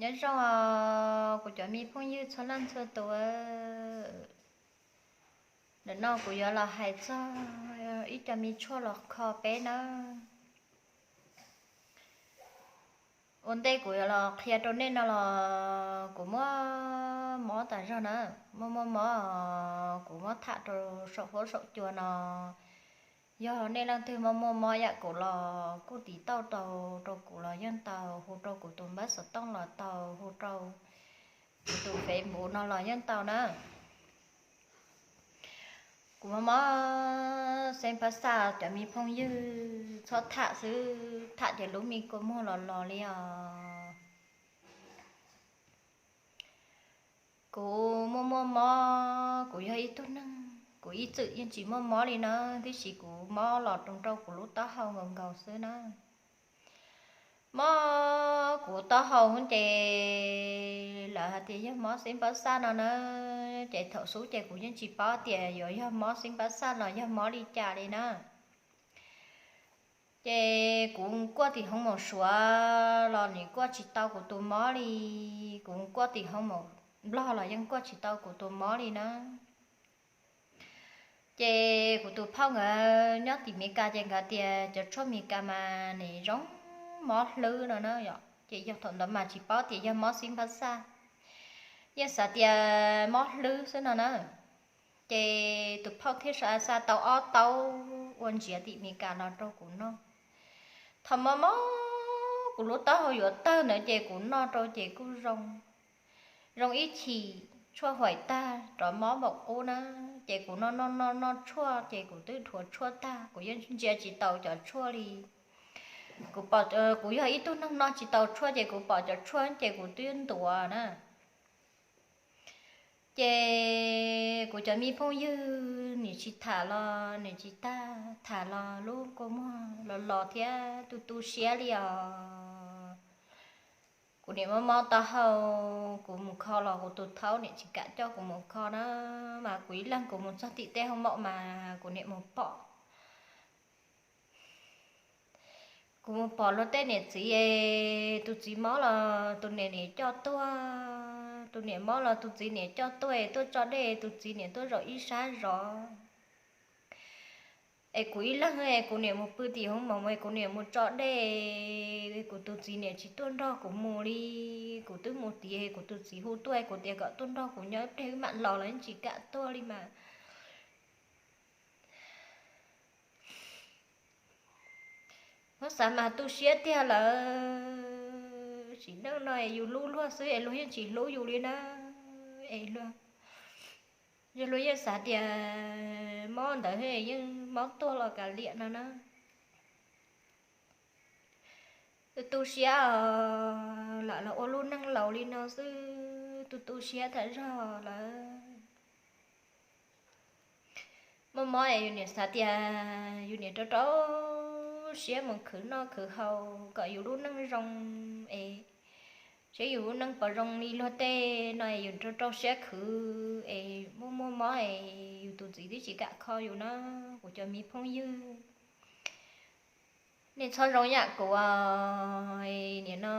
Nyob zoo, kuv cov me phooj ywg txhua leej txhua tus, ntawm no kuv yuav los hais txog ib co me tshuaj los kho peb nawb. Ua ntej kuv yuav los qhia rau nej no los kuv muaj mob tas zog na, muaj muaj mob, kuv muab tham rau saum huab saum cua no. Yog nej leej twg muaj muaj mob yam kuv los kuj tiv tauj tau rau kuv los yeej tau, hu rau kuv tus npawb xov tooj los tau, hu rau kuv tus Facebook no los yeej tau na. Kuv muaj mob xeeb phab xaj cov me phooj ywg, txhob tham xwb, tham ces lub me kua muag los los li os. Kuv muaj muaj mob, kuv yog ib tug neeg kuv ib txwm yeej tsis muaj mob li na, tiam sis kuv mob los rau rau kuv lub taub hau nkaus nkaus xwb na. Mob kuv taub hau ces lawv hais tias yog mob xeeb phab xaj no na, ces thaum xub ces kuv yeej tsis paub tias yuav yog mob xeeb phab xaj los yog mob li cas li na. Ces kuv kuaj tim hoo maum suav los nim kuaj tsis tau kuv tus mob li, kuv kuaj tim hoo maum nplog los yeej kuaj tsis tau kuv tus mob li na. Ces kuv tus phauj nkawd nyob tim Mes Kas ces nkawd tias cov tshuaj Mes Kas mas nim zoo mob hlwb no na yom, ces yog thaum ntawd mas tsis paub tias yog mob xib npab xaj, yeej xav tias mob hlwb xwb no na. Ces tus phauj thiaj xa tau ob taub ua ntsiav tim Mes Kas los rau kuv noj. Thaum mob mob kuv lub taub hau yuav tawg ntawd ces kuv noj rau ces kuj zoo, zoo ib chim tshuaj huam tag rov mob npaum qub na. Ces kuv noj noj noj noj tshuaj ces kuv twb dhuav tshuaj tag, kuv yeej ntsia tsis tau cov tshuaj li. Kuv pom, kuv yog ib tug neeg noj tsis tau tshuaj ces kuv pom cov tshuaj ces kuv twb ntuav na. Ces kuv cov me phooj ywg nim tsis tham los nim tsis tag, tham los lub kua muag los los thiab tu tu siab li os. Kuv nim mob mob taub hau, kuv mus kho los kuv tus thaub nim tsis kam coj kuv mus kho na, mas kuv ib leeg kuv mus txog tim tej hoob mom mas kuv nim mus pom. Kuv mus pom luag tej niam txiv, tus txiv mob los tus niam nim coj tuaj, tus niam mob los tus txiv nim coj tuaj, tuaj tso dej tus txiv nim tuaj zaum ib sab zov. Es kuv ib leeg es kuv nim mus pw tim hoob mom es kuv nim mus tso dej, kuv tus txiv nim tsis tuaj nrog kuv mus li. Kuv twb mus tid kuv tus txiv hu tuaj kuv tias kom tuaj nrog kuv nyob ib pliag wb mam los los yeej tsis kam tuaj li mas. Muab xav mas tu siab tiag lawm, sim neej no es yus hlub luag xwb es luag yeej tsis hlub yus li na. Es luag, yog luag yeej xav tias mob ntawd yeej mob tuag los kav liam no na. Tu tu siab os, lam los ua lub neej laus li no xwb, tu tu siab tas zog lawm. Muaj mob es yus nim xav tias yus nim rau rau siab mus khwv noj khwv haus kom yus lub neej zoo es seb yus lub neej puas zoo li luag tej no es yus rau rau siab khwv es muaj muaj mob es yus tus txiv twb tsis kam kho yus na. Kuv cov me phooj ywg, nej txhob zoo yam kuv, nim no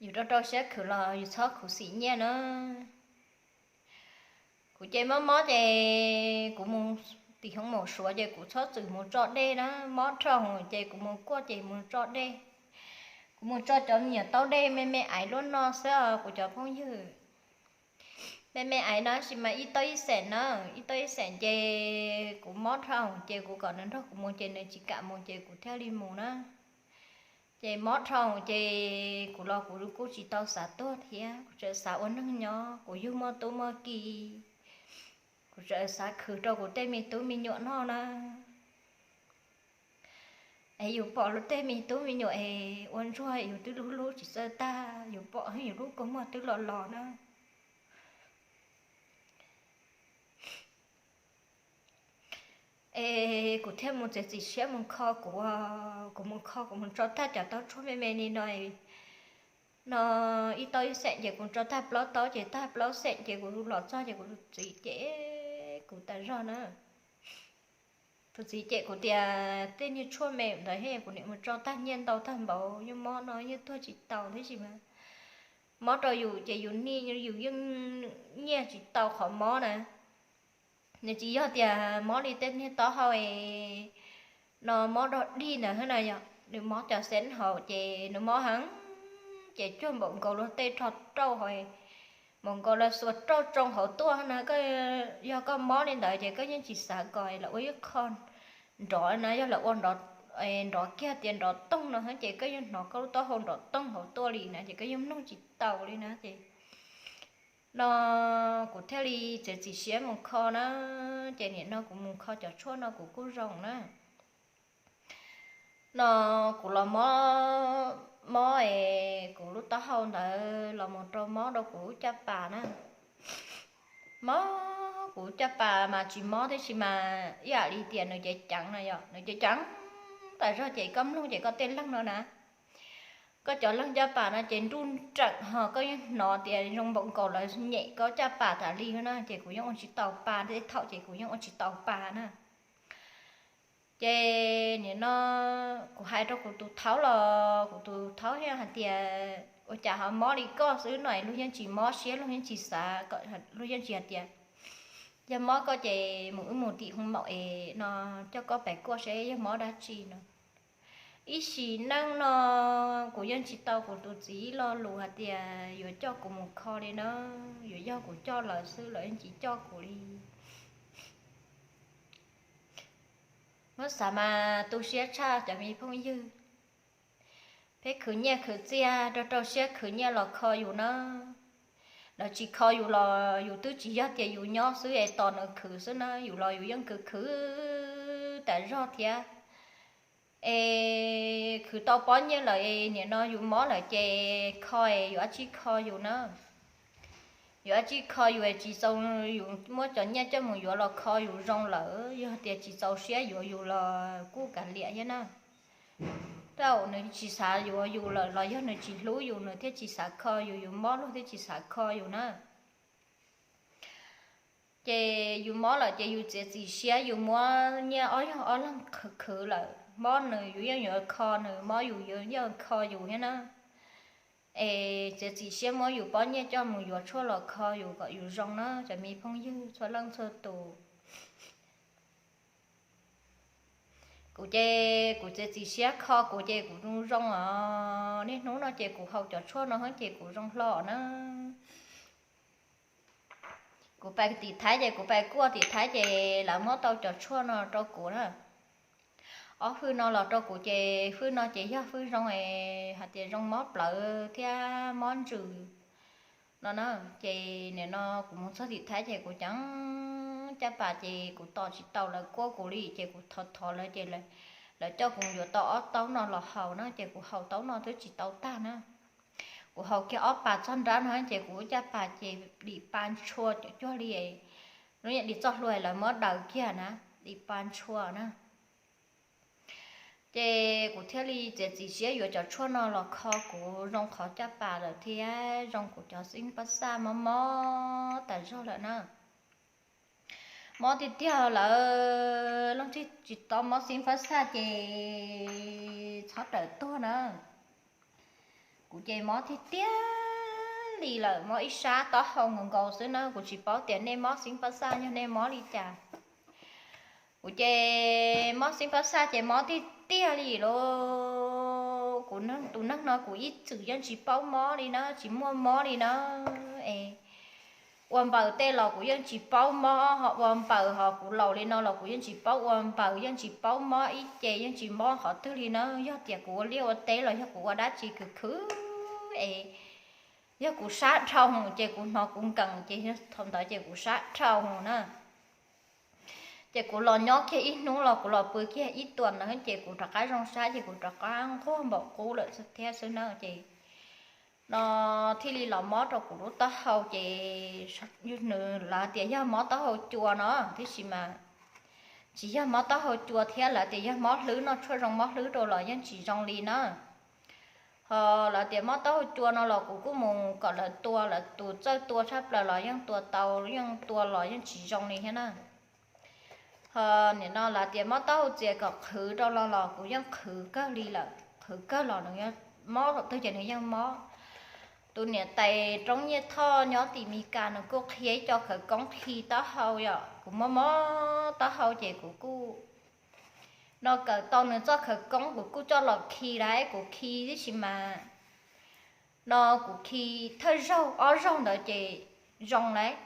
yus rau rau siab khwv los yus txhob khuv xim nyiaj na. Kuv ces mob mob ces kuv mus tim hoob maum suav ces kuv txhob txwm mus tso dej na, mob rau ces kuv mus kuaj ces mus tso dej. Kuv mus tso cov me nyuam taub dej me me aiv luaj no xwb os kuv cov phooj ywg. Me me aiv no sis mas ib taub ib xeem na, ib taub ib xeem ces kuv mob rau ces kuv kom nws nrog kuv mus ces nws tsis kam mus ces kuv thiaj li mus na. Ces mob rau ces kuv los kuv kuj tsis tau xav tuag thiab, kuv tseem xav ua neeg nyob, kuv yug muaj tub muaj ki, kuv tseem xav khwv rau kuv tej me tub me nyuam noj na. Es yus pom luag tej me tub me nyuam es ua ntsuag yus twb hlub hlub tsis txawj tag, yus pom yus lub kua muag twb los los na. Es kuv thiaj mus txiav txim siab mus kho kuv, kuv mus kho kuv mus tso tag cov taub tshuaj me me li no, no ib taub ib xeem ces kuv tso tag plaub taub ces tag plaub xeem ces kuv los txog ces kuv txiv ces kuv tas zog na. Tus txiv cem kuv tias tej niag tshuaj me ntawd thiab kuv niam mus tso tag nyiaj ntau tag npaum, yeej mob no yeej tuag tsis tau thiab sis mas mob rau yus ces yus nij yus yeej nyiaj tsis tau qhov mob na. Nws tsis yog tias mob li tej niag taub hau no mob dog dig ntawd na yog, nws mob cov xeeb hauv ces nws mob heev, ces cuag npaum nkaus luag tej rho rauj hauv, npaum nkaus luag xuas rauj tsoo hauv tuaj na. Yog koj mob li ntawd ces koj yeej tsis xav kom lawv ua ib qho nrov na, yog lawv ua nrov kiag tias nrov toog no ces koj yeej hnov koj lub taub hau nrov toog hauv tuaj li na, ces koj yeej mloog tsis tau li na. Ces no kuv thiaj li txiav txim siab mus kho na, ces nim no kuv mus kho cov tshuaj no kuv kuj zoo na. No kuv los mob, mob es kuv lub taub hau ntawd los mus rau mob rau kuv lub caj pas na. Mob kuv caj pas mas tsis mob tib si mas ib yam li tias nws ceev ceev no yog, nws ceev ceev tas zog ces koj mloog ces koj tej leeg no na, koj cov leeg caj pas no ces nruj nreem ho koj yeej hnov tias zoo npaum nkaus lawv nyem koj caj pas tas li na, ces kuv yeej ua tsis tau pa, tej thaum ces kuv yeej ua tsis tau pa na. Ces nim no kuv hais rau kuv tus thaub los kuv tus thaub thiaj hais tias ua cas ho mob li koj xwb no, luag yeej tsis mob siab, luag yeej tsis xav, luag yeej tsis hais tias yog mob koj ces mus wb mus tim hoo maum es no coj koj pem kuaj seb yog mob dab tsi no. Ib sim neej no kuv yeej tsis tau kuv tus txiv lo lus hais tias yuav coj kuv mus kho li na, yuav yog kuv coj lawv xwb, lawv yeej tsis coj kuv li. Muab xav mas tu siab tshaj cov me phooj ywg. Peb khwv nyiaj khwv txiaj rau rau siab khwv nyiaj los kho yus na. Lawv tsis kho yus los yus twb tsis yog tias yus nyob xwb es tos nws khwv xwb na, yus los yus yeej khwv khwv tas zog thiab. Es khwv tau pob nyiaj lawm es nim no yus mob lawm ces kho es yus dab tsi kho yus na. Yus dab tsi kho yus es tsis txaus, yus muab cov nyiaj coj mus yuav los kho yus zoo lawm, yog tias tsis txaus siab yuav yus los kuj kav liam thiab na. Thaum nws tsis xav yuav yus lawm los yog nws tsis hlub yus nws thiaj tsis xav kho yus, yus mob luag thiaj tsis xav kho yus na. Ces yus mob lawm ces yus txiav txim siab yus muab nyiaj ob yog ob leeg khwv khwv lawm, mob nws yus yeej yuav kho nws, mob yus yus yeej kho yus thiab na. Es txiav txim siab muab yus pob nyiaj coj mus yuav tshuaj los kho yus kom yus zoo na cov me phooj ywg txhua leej txhua tus. Kuv ces kuv txiav txim siab kho kuv ces kuv zoo os, niaj hnub no ces kuv haus cov tshuaj no ces kuv zoo hlo na. Kuv pais tim Thaib ces kuv pais kuaj tim Thaib ces lawv muab tau cov tshuaj no rau kuv na. Ob hwj no los rau kuv ces hwj no ces yog hwj zoo es hais tias zoo mob plawv thiab mob ntsws no na. Ces nim no kuv mus txog tim Thaib ces kuv ceev caj pas ces kuv tos tsis tau lawv kuaj kuv li ces kuv thov thov lawv ces lawv coj kuv yuav tau ob taub no los haus na ces kuv haus taub no twb tsis tau tag na. Kuv haus kiag ob pas txog nrab no ces kuv caj pas ces dim pa ntshua cuag li lub niag dim txoj hlua lawv muab daws kiag na, dim pa ntshua na. Ces kuv thiaj li txiav txim siab yuav cov tshuaj no los kho kuv zoo qhov caj pas lawm thiab zoo kuv cov xib pab xaj mob mob tas zog lawm na. Mob tiag tiag lawm, leej twg tsis tau mob xib pab xaj ces txhob rawm tuag na. Kuv ces mob tiag tiag li lawm, mob ib sab taub hau nkaus nkaus xwb na, kuv tsis paub tias nej mob xib pab xaj yog nej mob li cas. Kuv ces mob xib pab xaj ces mob tiag tiag li lauj. Kuv tus neeg no kuv ib txwm yeej tsis paub mob li na, tsis muaj mob li na. Es ua npaws tej los kuv yeej tsis paub mob, ho ua npaws ho kuv laus li no los kuv yeej tsis paub ua npaws, yeej tsis paub mob ib ce, yeej tsis mob qhov twg li na. Yog tias kuv ua liaj ua teb los yog kuv ua dab tsi khwv khwv es yog kuv sab dhau ces kuv hnov kuv nkees ces thaum ntawd ces kuv sab dhau na. Ces kuv los nyob kiag ib hnub los kuv los pw kiag ib tuas ntawd ces kuv rov qab zoo sab ces kuv rov qab nquag npaum qub lawm thiab xwb na. Ces no thiaj li los mob rau kuv lub taub hau ces nws lawv tias yog mob taub hau cua no, tiam sis mas tsis yog mob taub hau cua thiab, lawv tias yog mob hlwb, noj tshuaj zoo mob hlwb rau los yeej tsis zoo li na. Ho lawv tias mob taub hau cua no los kuv kuj mus kom lawv tua, lawv tus txawj tua tshaj plaws los yeej tua tau, yeej tua los yeej tsis zoo li thiab na. Ho nim no lawv tias mob taub hau txias kom qhwv rau los los kuv yeej qhwv kawg li lawm, qhwv kawg los nws mob thaum twg ces nws yeej mob. Tus niam tais roob Nyiaj Thoj nyob tim Mis Kas nws kuj qhia ib co khawv koob khi taub hau yom, kuv mob mob taub hau ces kuv kuj no kawm tau nws txoj khawv koob kuv kuj coj los khi lawm, kuv khi tib si mas no kuv khi thawj zaug ob zaug ntawd ces zoo lawm,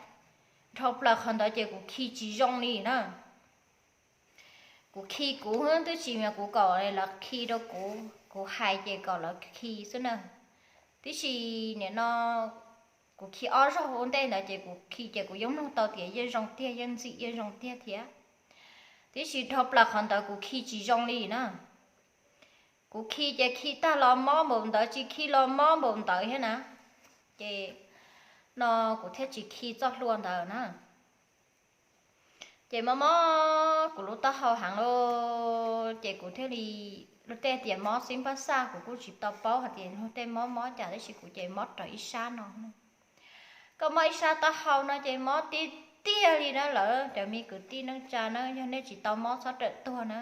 dhau plaws qhov ntawd ces kuv khi tsis zoo li na. Kuv khi kuv twb tsis mas kuv kom lawv khi rau kuv, kuv hais ces kom lawv khi xwb na. Tib si nim no kuv khi ob zaug ua ntej ntawd ces kuv khi ces kuv yeej mloog tau tias yeej zoo tiag, yeej ntxim yeej zoo tiag thiab. Tib si dhau plaws qhov ntawd kuv khi tsis zoo li na. Kuv khi ces khi tag los mob npaum ntawd, tsis khi los mob npaum ntawd thiab na. Ces no kuv thiaj tsis khi txoj hlua ntawd na. Ces mob mob kuv lub taub hau heev lawm ces kuv thiaj li, luag tej tias mob xib npab xaj kuv kuj tsis tau paub hais tias luag tej mob mob cas tab sis kuv ces mob raws ib sab no. Koj mob ib sab taub hau no ces mob tiag tiag li na lawm, cov me kwv tij neej tsa na, yog nej tsis tau mob txhob rawm tuag na.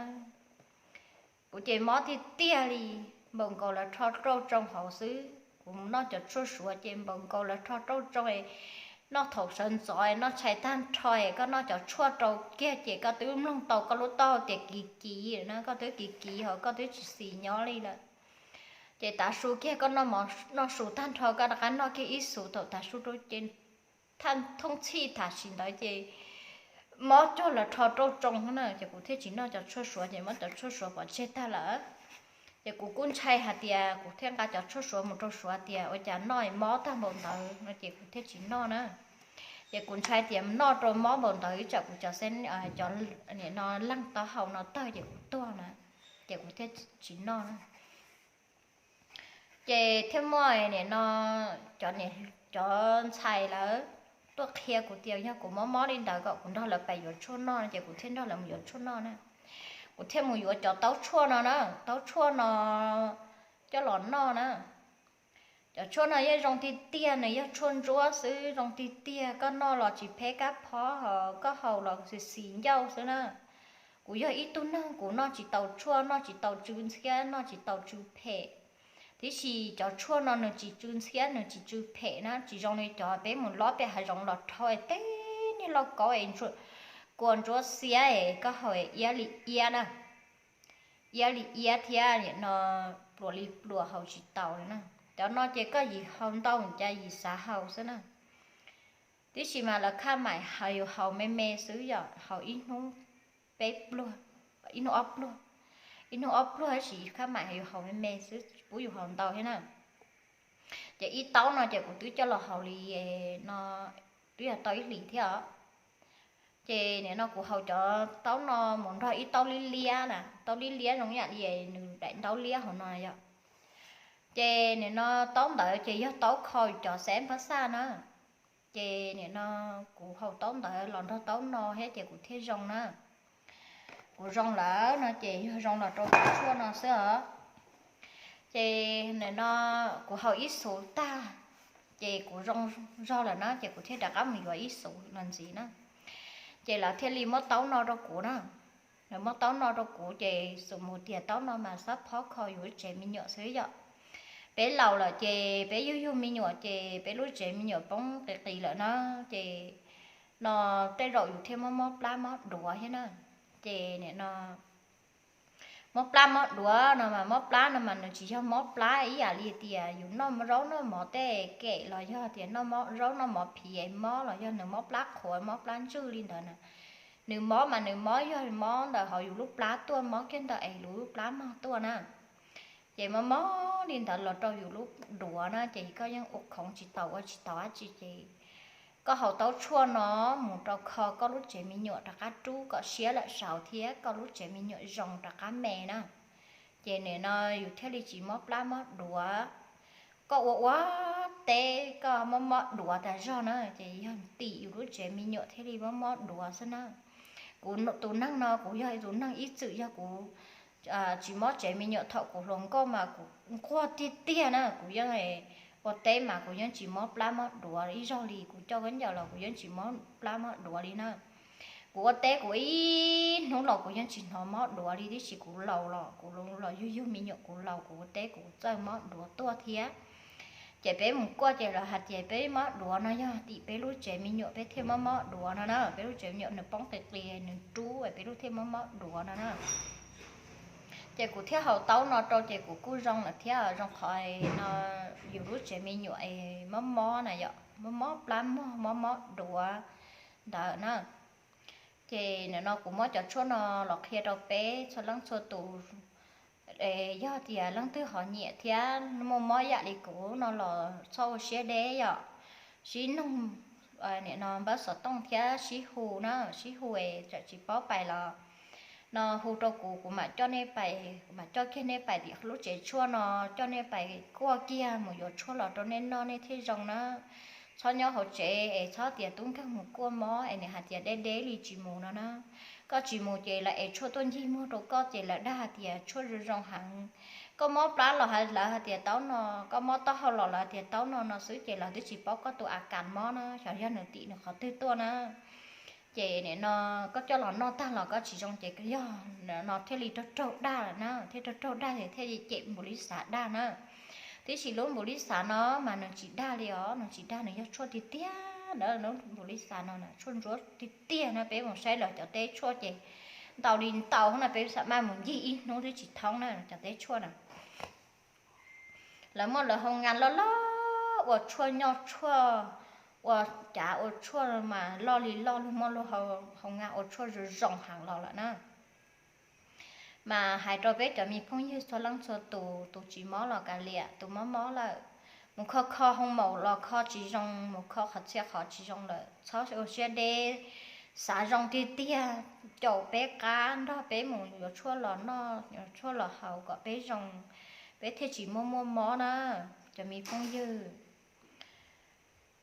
Kuv ces mob tiag tiag li, npaum nkaus lawv rho rauj tsoo hauv xwb. Kuv noj cov tshuaj suav ces npaum nkaus lawv rho rauj tsoo, noj thaum sawv ntxov noj tshais tag nrho, koj noj cov tshuaj rau kiag ces koj twb mloog tau koj lub taub hau tias kiv kiv na, koj twb kiv kiv hos koj twb tsis xis nyob li lawm. Ces tav su kiag koj noj su tag nrho koj rov qab noj kiag ib xus thaum tav su rau ces thaj thoob txhij tam sim ntawd ces mob cuag lawv rho rauj tsoo na, ces kuv thiaj tsis noj cov tshuaj suav ces muab cov tshuaj suav pov tseg tag lawm. Ces kuv kuj ntshai hais tias kuv thiaj nqa cov tshuaj suav mus rau suav tias ua cas noj mob tag npaum ntawd no ces kuv thiaj tsis noj na. Ces kuv ntshai tias noj rau mob npaum ntawd ib tsam kuv cov xeeb, cov nim no leeg taub hau no tawg ces kuv tuag na, ces kuv thiaj tsis noj na. Ces thiaj muaj nim no cov, cov ntxhais lawv tuaj qhia kuv tias yog kuv mob mob li ntawd kom kuv nrog lawv pais yuav tshuaj noj no ces kuv thiaj nrog lawv mus yuav tshuaj noj na. Kuv thiaj mus yuav cov taub tshuaj no na, taub tshuaj no coj los noj na. Cov tshuaj no yeej zoo tiag tiag, nws yog tshuaj ntsuab xwb, zoo tiag tiag, koj noj los tsis phem kab phob, ho koj haus los xis xis ncauj xwb na. Kuv yog ib tug neeg kuv noj tsis tau tshuaj, noj tsis tau tsw ntxhiab, noj tsis tau tsw phem. Tiam sis cov tshuaj no nws tsis tsw ntxhiab, nws tsis tsw phem na, tsis zoo li cov peb mus lob pem hav zoov los rhaub es teb niag lauj kaub es kua ntsuab xiab es koj haus iab li iab na. Iab li iab thiab nim no pluas li pluas haus tsis taus li na. Cov no ces koj yim haus ntau cas yim xav haus xwb na. Tiam sis mas lawv khaj maim hais yus haus me me xwb yom, haus ib hnub peb pluag, ib hnub ob pluag, ib hnub ob pluag tab sis khaj maim hais yus haus me me xwb, pub yus haus ntau thiab na. Ces ib taub no ces kuv twb coj los haus li no twb yog tau ib hlis thiab os. Ces nim no kuv haus cov taub no mus nrog ib taub liab liab na, taub liab liab zoo yam li nws daim ntaub liab hauv no yom. Ces nim no taub ntawd ces yog taub kho cov xeeb pab xaj na. Ces nim no kuv haus taub ntawd los nrog taub no thiab ces kuv thiaj zoo na. Kuv zoo lawm no ces yog zoo los rau cov tshuaj no xwb os. Ces nim no kuv haus ib xus tag, ces kuv zoo zog lawm na, ces kuv thiaj rov qab mus yuav ib xus los ntxiv na. Ces lawv thiaj li muab taub no rau kuv na. Lawv muab taub no rau kuv ces xus mus tias taub no mas xab phob kho yus lub tsev me nyuam xwb yom. Peb laus lawm ces peb yug yug me nyuam ces peb lub tsev me nyuam poob qis qis lawm na, ces no tej zaum yus thiaj muab mob plab mob duav thiab na. Ces nim no mob plab mob duav no mas mob plab no mas nws tsis yog mob plab ib yam li tias yus noj zaub noj mov tej kem los yog tias noj zaub noj mov phiv es mob los yog nws mob plab qhuav mob plab ntswg li ntawd na. Nws mob mas nws mob yog mob ntawm hauv yus lub plab tuaj, mob kiag ntawm es yus lub plab mog tuaj na. Ces mob mob li ntawd los rau yus lub duav na ces koj yeej ua khoov tsis taus ua tsis taus dab tsi ces koj haus taub tshuaj no mus rau kho koj lub tsev me nyuam rov qab rub kom siab lawm saud thiab koj lub tsev me nyuam zoo rov qab me na. Ces nim no yus thiaj li tsis mob plab mob duav. Koj ua ua teb koj mob mob duav tas zog na ces yog tim yus lub tsev me nyuam thiaj li mob mob duav xwb na. Kuv tus neeg no kuv yog tus neeg ib txwm yog kuv tsis mob tsev me nyuam thaum kuv hluas nkauj mas kuv nquag tiag tiag na, kuv yeej ua teb mas kuv yeej tsis mob plab mob duav ib zaug li, kuv coj khaub ncaws los kuv yeej tsis mob plab mob duav li na. Kuv ua teb kuv ib hnub los kuv yeej tsis hnov mob duav li, tiam sis kuv laus los kuv los yug yug me nyuam, kuv laus kuv ua teb kuv txawj mob duav tuaj thiab. Ces peb mus kuaj ces lawv hais tias peb mob duav no yog tim peb lub tsev me nyuam peb thiaj mob mob duav no na, peb lub tsev me nyuam nws poob qis qis nws rub peb lub thiaj mob mob duav no na. Ces kuv thiaj haus taub no rau ces kuv kuj zoo lawm thiab, zoo qhov no yus lub tsev me nyuam es mob mob na yom, mob mob plab mog, mob mob duav ntawd na. Ces nim no kuv muab cov tshuaj no los qhia rau peb txhua leej txhua tus, yog tias leej twg ho nyiam thiab muaj mob yam li kuv no los txhob ua siab deb yom, sib nug nim no npawb xov tooj thiab sib hu na, sib hu es txawm tsis paub pais los no hu rau kuv, kuv mam coj nej pais, kuv mam coj kiag nej pais tim lub tsev tshuaj no, coj nej pais kuaj kiag mus yuav tshuaj los rau nej noj nej thiaj zoo na. Txhob nyob hauv tsev es txhob tias tub nkeeg mus kuaj mob es nws hais tias deb deb li tsis mus no na. Koj tsis mus ces lawv ev tshuaj tuaj ncig muag rau koj ces lawv dag hais tias tshuaj zoo zoo heev. Koj mob plab los lawv hais tias taub no, koj mob taub hau los lawv tias taub no no xwb ces lawv twb tsis paub koj tus a kas mob na, xyov yog nws tim nws qhov twg tuaj na. Ces nim no koj coj los noj tag los koj tsis zoo ces yog no thiaj li raug raug dag lawm na, thiaj raug raug dag ces thiaj li cem npum li xav dag na. Tiam sis lub npum li xav no mas nws tsis dag li os, nws tsis dag, nws yog tshuaj tiag tiag na, lub npum li xav no na tshuaj ntsuab tiag tiag na. Peb mus saib lawv cov teb tshuaj ces ntau li ntau no peb xam maj mus ncig ib hnub twb tsis thoob na cov teb tshuaj na. Lawv muaj lawv hoo nga loj loj ua tshuaj nyoj tshuaj, ua cav ua tshuaj mas loj li loj, luag muaj luag hoo nga ua tshuaj zoo zoo heev los lawm na. Mas hais rau peb cov me phooj ywg txhua leej txhua tus, tus tsis mob los kav liam, tus mob mob lawm, mus kho kho hoo maum los kho tsis zoo, mus kho qhov txhia qhov tsis zoo lawm txhob ua siab deb, xav zoo tiag tiag, caum peb qab nrog peb mus yuav tshuaj los noj yuav tshuaj los haus kom peb zoo, peb thiaj tsis muaj muaj mob na cov me phooj ywg.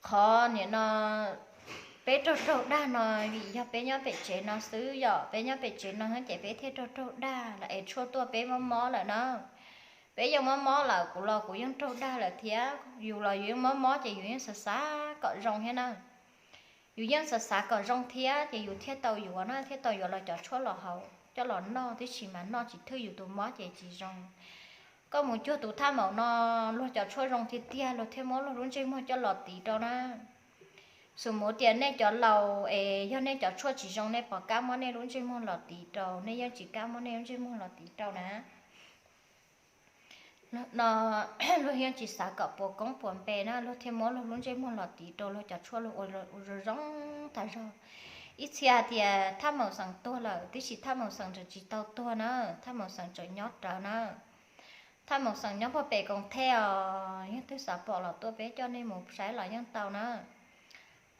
Qhov nim no peb raug raug dag no vim yog peb nyob pem tsev no xwb, yog peb nyob pem tsev no ces peb thiaj raug raug dag, lawv ev tshuaj tuaj peb mob mob lawm na. Peb yeej mob mob lawm, kuv los kuv yeej raug dag lawm thiab, yus los yus yeej mob mob ces yus yeej xav xav kom zoo thiab na. Yus yeej xav xav kom zoo thiab ces yus thiaj tau yuav na, thiaj tau yuav los cov tshuaj los haus coj los noj, tiam sis mas noj tsis thwj yus tus mob ces tsis zoo. Koj mus cuag tus thaj maum no, luag cov tshuaj zoo tiag tiag luag thiaj muab luag lub ntsej muag coj los tiv rau na. Xus mus tias nej cov laus es yog nej cov tshuaj tsis zoo nej puas kam muab nej lub ntsej muag los tiv rau? Nej yeej tsis kam muab nej lub ntsej muag los tiv rau na. No luag yeej tsis xav kom puas koob puas npe na, luag thiaj muab luag lub ntsej muag los tiv rau luag cov tshuaj luag ua zoo zoo tag zog. Ib txhia tias thaj maum xeem tuag lawm, tiam sis thaj maum xeem tseem tsis tau tuag na, thaj maum xeem tseem nyob rawv na. Thaj maum xeem nyob puag pem koom thej os, yog twg xav pom los tuaj peb coj nej mus saib los yeej tau na.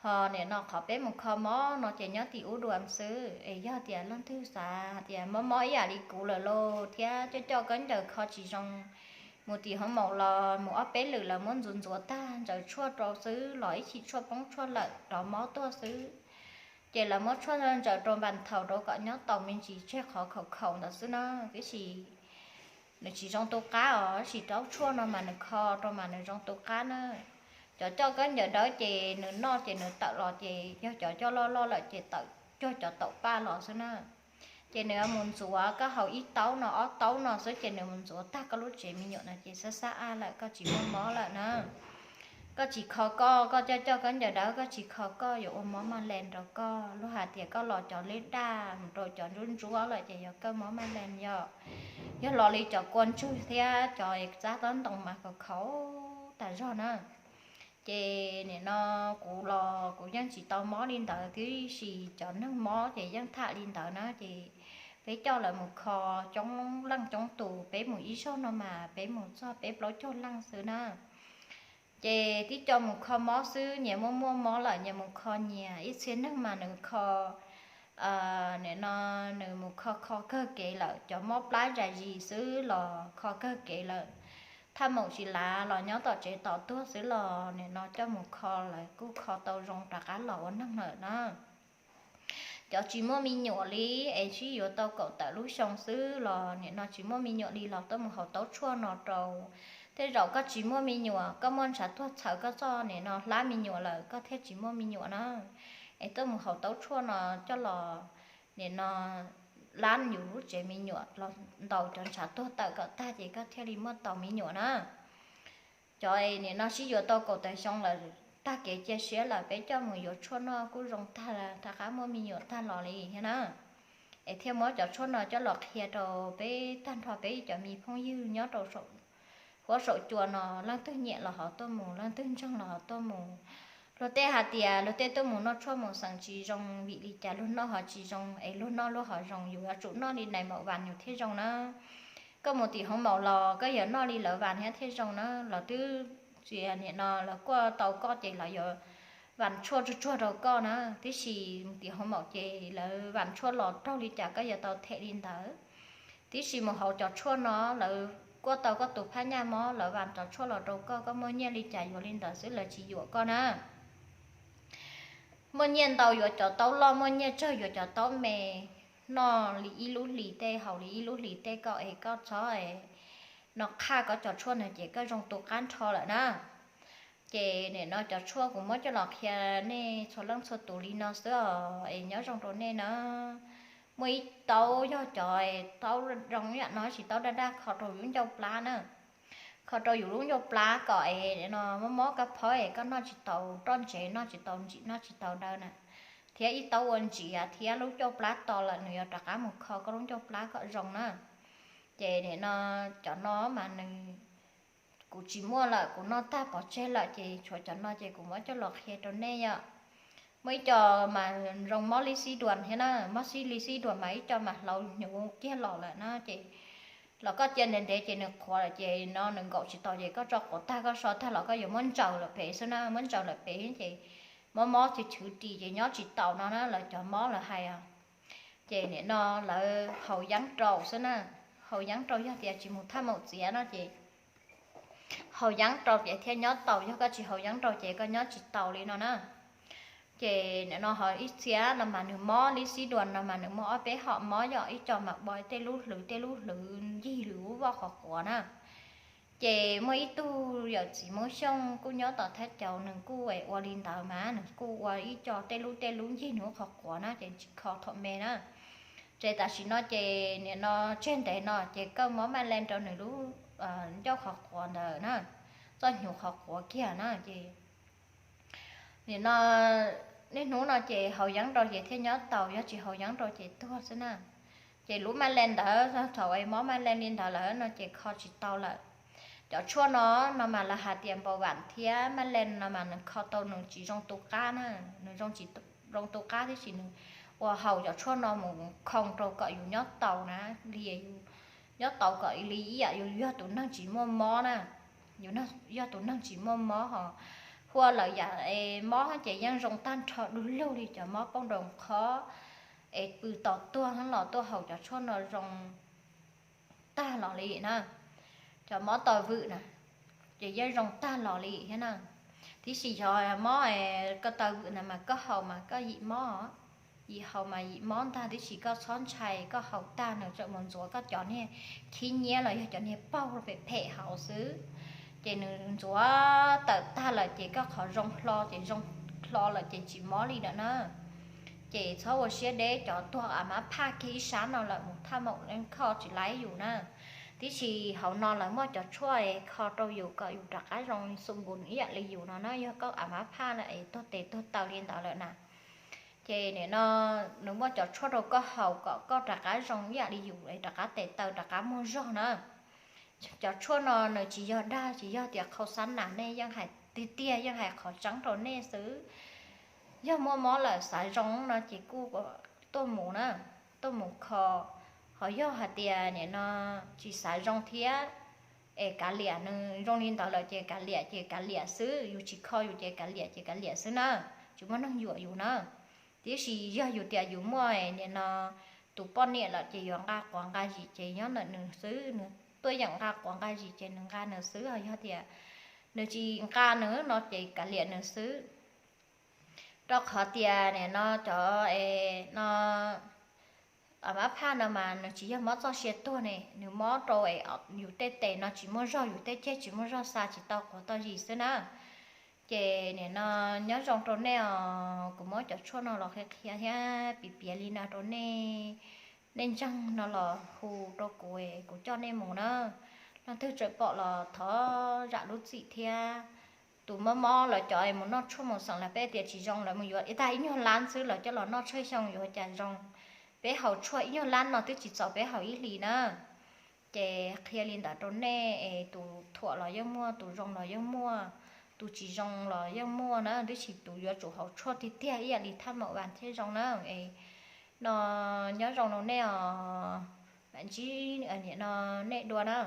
Ho nim no qhov peb mus kho mob no ces nyob tim ub dua xwb, es yog tias leej twg xav tias mob mob ib yam li kuv lawm los thiab coj coj kab ncaws kho tsis zoo, mus tim hoo maum los mus ob peb lwm lawv muab ntxuav ntxuav tag ntsaws tshuaj rau xwb los ib chim tshuaj poob tshuaj lawm rov mob tuaj xwb. Ces lawv muab tshuaj ntsaws rau npas thaum rau kom nyob tau me ntsis tseg qhov khaum khaum ntawd xwb na, tiam sis nws tsis zoo tu qab os, tab sis rau tshuaj no mas nws kho rau mas nws zoo tu qab na. Cov coj kab ncaws dawb ces nws noj ces nws tawm los ces yog cov coj loj loj lawm ces tawm cuag cov taum paj los xwb na. Ces nws mus ntxuav koj haus ib taub no ob taub no xwb ces nws mus ntxuav tag koj lub tsev me nyuam no ces xab xab ab lawm, koj tsis muaj mob lawm na. Koj tsis kho koj, koj coj coj kab ncaws dawb koj tsis kho koj yuav ua mob maj lees rau koj. Luag hais tias koj los cov lej daj mus rau cov ntsuab ntsuab lawm ces yog koj mob maj lees yom. Yog los li cov kua ntswg thiab cov txab tob ntoo mas khaum khaum tas zog na. Ces nim no kuv los kuv yeej tsis tau mob li ntawd, tiam sis cov neeg mob ces yeej tham li ntawd na. Ces peb coj lawv mus kho coob leej coob tus, peb mus ib zaug no mas peb mus txog peb plaub caug leej xwb na. Ces tib co mus kho mob xwb, nyias muaj muaj mob lawm nyias mus kho nyias. Ib txhia neeg mas nws kho, nim no nws mus kho kho kawg kev lawm, cov mob plab zam zis xwb los kho kawg kev lawm. Thaj maum tsis lav los nyob tom tsev tos tuag xwb los nim no coj mus kho lawv kuj kho tau zoo rov qab los ua neeg lawm na. Cov tsis muaj me nyuam li es sib yuav tau kaum tawm lub xyoo xwb los nim no tsis muaj me nyuam li los tuaj mus haus taub tshuaj no rau. Tej zaum koj tsis muaj me nyuam, koj muaj ntshav tuag txhawv koj txoj nim no hlab me nyuam lawm koj thiaj tsis muaj me nyuam na. es tuaj mus haus taub tshuaj no coj los, nim no lab yus lub tsev me nyuam los ntaus cov ntshav tuag tawm kom tag ces koj thiaj li muaj tau me nyuam na. Cov nim no sib yuav tau kaum tawm xyoo lawm, tag kev cia siab lawm peb coj mus yuav tshuaj noj kuj zoo tag, rov qab muaj me nyuam tag los li thiab na. Es thiaj muab cov tshuaj no coj los qhia rau peb tag nrho peb cov me phooj ywg nyob rau huab saum cua no, leej twg nyiam los ho tuaj mus, leej twg ntseeg los ho tuaj mus. Luag tej hais tias luag tej tuaj mus noj tshuaj mus xeem tsis zoo vim li cas luag noj ho tsis zoo, es luag noj luag ho zoo, yus yuav tsum noj li nais maum vas yus thiaj zoo na. Koj mus tim hoob maum los koj yuav noj li lawv vas thiab thiaj zoo na, lawv twb tsis, nim no lawv kuaj tau koj ces lawv yuav vas tshuaj tsuag tsuag rau koj na. Tiam sis mus tim hoob maum ces lawv vas tshuaj los raug li cas koj yuav tau them li ntawd. Tiam sis mus hauv cov tshuaj no lawv kuaj tau koj tus phab nyaj mob, lawv vas cov tshuaj los rau koj, koj muaj nyiaj li cas yuav li ntawd xwb, lawv tsis yuam koj na. Muaj nyiaj ntau yuav cov taub loj, muaj nyiaj tsawg yuav cov taub me. Noj li ib lub hlis tej, haus li ib lub hlis tej koj es koj txhob no qhaj koj cov tshuaj no ces koj zoo tu qab nrho lawm na. Ces nim no cov tshuaj kuv muab coj los qhia nej txhua leej txhua tus li no xwb os, es nyob zoo rau nej na. Muaj ib taub yog cov taub zoo yam no tsis taub daj daj kho rau yus lub ncauj plab na. Kho rau yus lub ncauj plab kom es no mob mob kab phob es koj noj tsis tau roj ntsev, noj tsis tau ntsim, noj tsis tau daw na. Thiab ib taub ua ntsim thiab lub ncauj plab to lawm nws yuav rov qab mus kho koj lub ncauj plab kom zoo na. Ces nim no cov no mas nws, kuv tsis muaj lawm, kuv noj tag pov tseg lawm ces tshuav cov no ces kuv muab coj los qhia rau nej yom. Muaj ib co mas zoo mob li xib duas thiab na, mob xib li xib duas mas ib co mas hlau hnyuv kiag los lawm na ces los koj cia ntev ntev ces nws qhuav lawm ces no nws nkaum tsis tau ces koj tso quav tag koj so tag los koj yuav muab ntsaws lawm pem xwb na, muab ntsaws lawm pem ces mob mob chwv chwv ris ces nyob tsis tau no na, lawv cov mob lawv hais os. Ces nim no lawv haus yeeb rau xwb na, haus yeeb rau yog tias tsis mus thaj maum txiav no ces haus yeeb rau ces thiaj nyob tau, yog koj tsis haus yeeb rau ces koj nyob tsis tau li no na. Ces nim no ho ib txhia no mas nws mob li xib duas no mas nws muaj ob peb hom mob yom, ib co mas ua tej lub hlwv tej lub hlwv ncig lub voj qhov quav na. Ces muaj ib tug yawm txiv Hmoob Xyooj kuj nyob tom Thaj Caus, nws kuj ua li ntawd mas nws kuj ua ib co tej lub tej lub ncig nws lub qhov quav na ces tsis kho thaum me na. Ces tam sim no ces nim no tseg ntev no ces koj mob maj lees rau nws lub ncauj qhov quav ntawd na, txoj hnyuv qhov quav kiag na ces nim no niaj hnub no ces haus yeeb rau ces thiaj nyob tau, yog tsis haus yeeb rau ces tuag xwb na. Ces lub maj lees ntawd thaum es mob maj lees li ntawd lawm no ces kho tsis tau lawm. Cov tshuaj no, no mas lawv hais tias npau vam thiab maj lees no mas nws kho tau nws tsis zoo tu qab na, nws zoo tu qab tiam sis nws ua haus cov tshuaj no mus khoo rau kom yus nyob tau na, li yus nyob tau kom li ib yam yus yog tus neeg tsis muaj mob na, yus yog tus neeg tsis muaj mob ho. Huaj lawm yam es mob ces yeej zoo tag nrho du lug li cov mob pooj nroo qhob es pw tos tuag los tuaj haus cov tshuaj no zoo tag los li na. Cov mob taw vwm na, ces yeej zoo tag los li thiab na. Tiam sis yog mob ko taw vwm na mas koj haus mas koj yim mob, yim haus mas yim mob ntag, tiam sis koj txhob ntshai, koj haus tag nws tseem mus ntxuav koj cov niag khib nyiab los yog cov niag paug phem phem hauv xwb. Ces nws ntxuav tawm tag lawm ces koj qhov zoo hlo ces zoo hlo lawm ces tsis mob li lawm na. Ces txhob ua siab deb, cov tuag a mab phaj kiag ib sab no lawm mus thaj maum leej kho tsis laib yus na. Tiam sis hauv no lawv muaj cov tshuaj kho rau yus kom yus rov qab zoo xu npus ib yam li yus no na, yog koj a mab phaj lawm es tuag tes tuag taw li ntawd lawm na. Ces nim no nws muaj cov tshuaj rau koj haus kom koj rov qab zoo ib yam li yus es rov qab tes taw rov qab muaj zog na. Cov tshuaj no nws tsis yog dag, tsis yog tias qhau xab nas, nej yeej hais tiag tiag, yeej hais qhov tseeb rau nej xwb. Yog muaj mob lawm xav zoo no ces kuj tuaj mus na, tuaj mus kho. Ho yog hais tias nim no tsis xav zoo thiab es kav liam, nws zoo li ntawd lawm ces kav liam ces kav liam xwb, yus tsis kho yus ces kav liam ces kav liam xwb na, tsis muaj neeg yuam yus na. Tiam sis yog yus tias yus muaj nim no tus poj niam lawm ces yuav nqa quav nqa zis ces nyob ntawm nws xwb, nws tuaj yeem nqa quav nqa zis ces nws nqa nws xwb, ho yog tias nws tsis nqa nws no ces kav liam nws xwb. Rau qhov tias nim no cov no a mab phaj no mas nws tsis yog mob txoj sia tuag ne, nws mob rau yus tej tes no tsis muaj zog, yus tej ceg tsis muaj zog, xa tsis tau quav tau zis xwb na. Ces nim no nyob zoo rau nej os, kuv muab cov tshuaj no los qhia qhia thiab piav piav li no rau nej, nej ntseeg no los hu rau kuv, kuv coj nej mus na. Leej twg tseem pom los thov zam lub txim thiab. Tus mob mob lawv cov mus noj tshuaj mus xeem lawv peb tias tsis zoo, lawv mus yuav ib tag ib nyuag lab xwb, lawv coj los noj tshaj xyoo yuav cas zoo. Peb haus tshuaj ib nyuag lab no twb tsis txaus peb haus ib hlis na. Ces qhia li ntawd rau nej es tus thuam los yeej muaj, tus zoo los yeej muaj, tus tsis zoo los yeej muaj na, tab sis tus yuav tsum haus tshuaj tiag tiag ib yam li thaj maum vas thiaj zoo na. Es no nyob zoo rau nej os, mam ntsib no nej dua na.